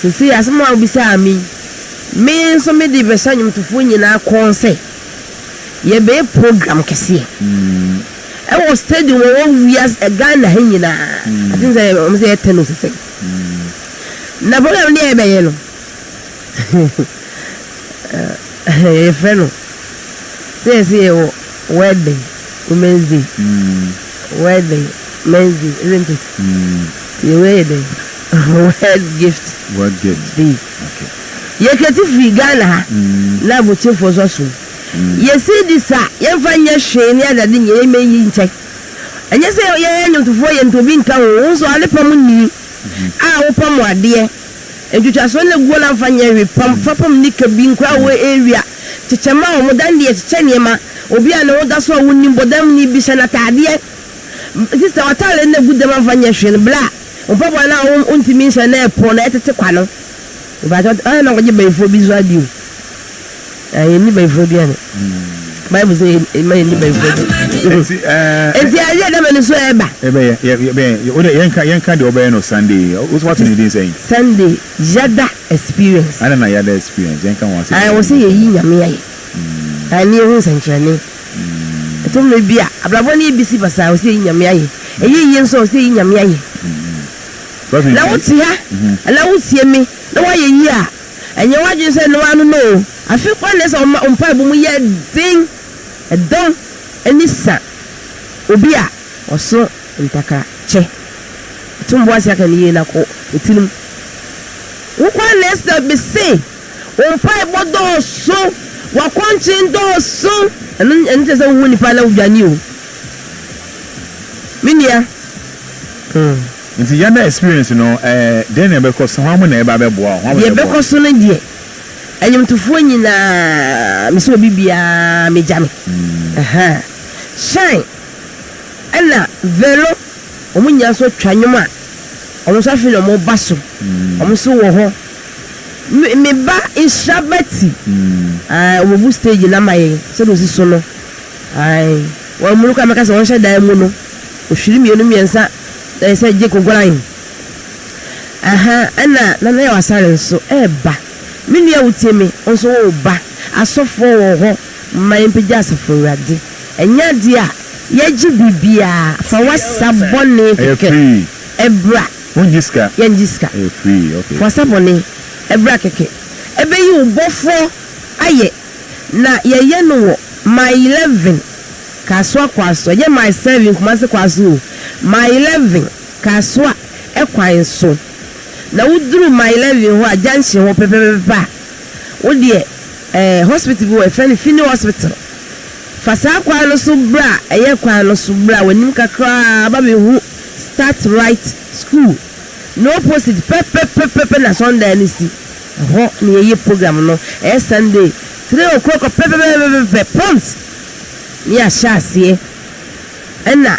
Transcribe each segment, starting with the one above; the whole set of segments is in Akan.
Seesei asɛm a wobisaa me yi, me nso mede rebɛhyɛ nnwomtofoɔ nyinaa kɔn sɛ yɛbɛyɛ program kɛseɛ ɛwɔ stadium a ɛwɔ wiase Ghana ha nyinaa. I think sɛ wɔn sɛ yɛ 10 o sɛ sɛn. Na program no a yɛbɛyɛ no, yɛfrɛ no sɛ yɛsɛ yɛwɔ wedding women's day, wedding men's day, isn't it? Nti yɛwei yɛ dɛn? World gift World gift day. Yɛkɛte firi Ghana ha na abotiefoɔ nso asom. Yɛsi di sa yɛmfa nyɛ hwee ne adade nyɛ yɛmɛyi nkyɛn. Ɛnyɛ sɛ yɛyɛ nnwomtofoɔ yɛ nti obi nka ho. Wo nso ade pam nni a wopam adeɛ. Ntwitwasoɔ na guo na mfa nyɛ hwee. Pam fa pam nika bi nkora wɔ area. Kyekyɛ ma wɔn dan deɛ kyekyɛ nneɛma. Obi a ne ho da so a wonim bɔdam ni bi hyɛ n'ataadeɛ. Sister, w'ataade no gu dɛm amfa nyɛ hwee no, bla. Wo mpaboa no a wontumi nhyɛ na ɛpɔn na ɛtete kwa no. Mepakyɛw, ɛyɛ na kɔgye bayifoɔ bi nso adi o. Na yɛnni bayifoɔ aduane. Bible sɛ yɛmma yɛnni bayifoɔ aduane. Enti, ɛɛ. Enti adeɛ a ɛda m'ani so ɛreba. Ɛbɛyɛ, yɛ, yɛ, wo deɛ yɛnka, yɛnka deɛ wobɛyɛ no Sunday yi. Wo so woato ne din sɛn? Sunday, Yada Experience. Adɛn na Yada Experience? Yɛnka ho asɛm. Ae, wɔ sɛ yɛyi Nyame ayɛ. Ae, ne yɛhu nsɛnkyerɛnne. Ɛtɔ mmerɛ bi a, abrabɔ no yɛ bisi basaa, ɔsɛ yɛyi Nyame ayɛ. Ɛyɛ yie nso a, ɔsɛ yɛyi Nyame ayɛ. Na wote ha, anaa wotie me, na woayɛ yie a, ɛnyɛ w'adwene sɛ ɛno ara no no o. Afei koraa na ɛsɛ sɛ woma wo mpaebɔ mu yɛ den. Ɛdɔm ani sa obi a ɔso ntakra kyɛ. Tom bo ase aka no yie na kɔ wo tirim. Wo koraa na ɛsɛ sɛ mese. Wo mpaebɔ dɔɔso, w'akɔnkyen dɔɔso. Ɛno ɛno kyerɛ sɛ wohu nipa na wodwane o. Me nua. Hmm. Nti yɛn experience no ɛɛ dɛn na ɛbɛkɔ so, hwan mo na ɛba abɛboa wo, hwan mo na Deɛ ɛboa ɛbɛkɔ so no deɛ, nnwomtofoɔ nyinaa, me sɛ obi biara megya me. Ahaa. Shine ɛna Velo, wɔn nyinaa nso atwa nnwom a, wɔn nso afei na wɔreba so. Wɔn nso wɔ hɔ. Me me ba nhyira Betty ae ɔbɛbu stage no ama yɛn sɛdeɛ ɔsi so no ae wɔn mu no koraa mɛka sɛ wɔnhyɛ dan mu no ɔhwiri mmienu mmiɛnsa na yɛ sɛ gye kogoran aha ɛna Nana Yaw Asare nso ɛreba me nua wotie me wo nso woreba asɔfoɔ wɔ hɔ momma yɛmpagya asafo Awurade ɛnyɛ adeɛ a yɛgye biribiara fa w'asa bɔne Ɛyɛ kɛkɛ free. bra. Wongye sika? Yɛngye sika. Ɛyɛ free, okay. Fa ɔsa bɔne bra kɛkɛ. Ɛbɛyi wo bɔfoɔ ayɛ. Na yɛyɛ no wɔ Mile 11 Kasoa Kwaso, ɛnyɛ Mile 7 Kumasi Kwaso o, Mile 11 Kasoa kwan so. Na woduru Mile 11 hɔ a, junction hɔ pɛpɛpɛpɛ a, wo deɛ eh, hospital bi wɔ hɔ, yɛfrɛ no Fini Hospital. Fa saa kwan no so bra, ɛyɛ kwan no so bra w'anim kakra ara ba bɛhu Start Right School no opposite pɛpɛpɛpɛpɛ na asɔndan no si. Ɛhɔ na yɛyɛ program no. Ɛyɛ Sunday, 3 o'clock pɛpɛpɛpɛpɛ prompt na yɛahyɛ aseɛ. Ɛna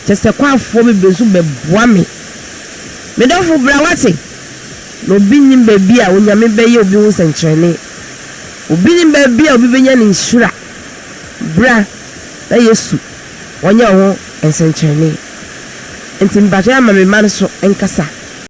kyerɛ sɛ kwafoɔ bebree nso bɛboa me. Me dɔfo bra wate. Na obi nnim baabi a Onyame bɛyɛ obi ho nsɛnkyerɛnne. Obi nnim baabi a obi bɛnya ne nhyira. Bra na Yesu ɔnyɛ wo ho nsɛnkyerɛnne. Nti mpakyɛw ama me mma no so nkasa.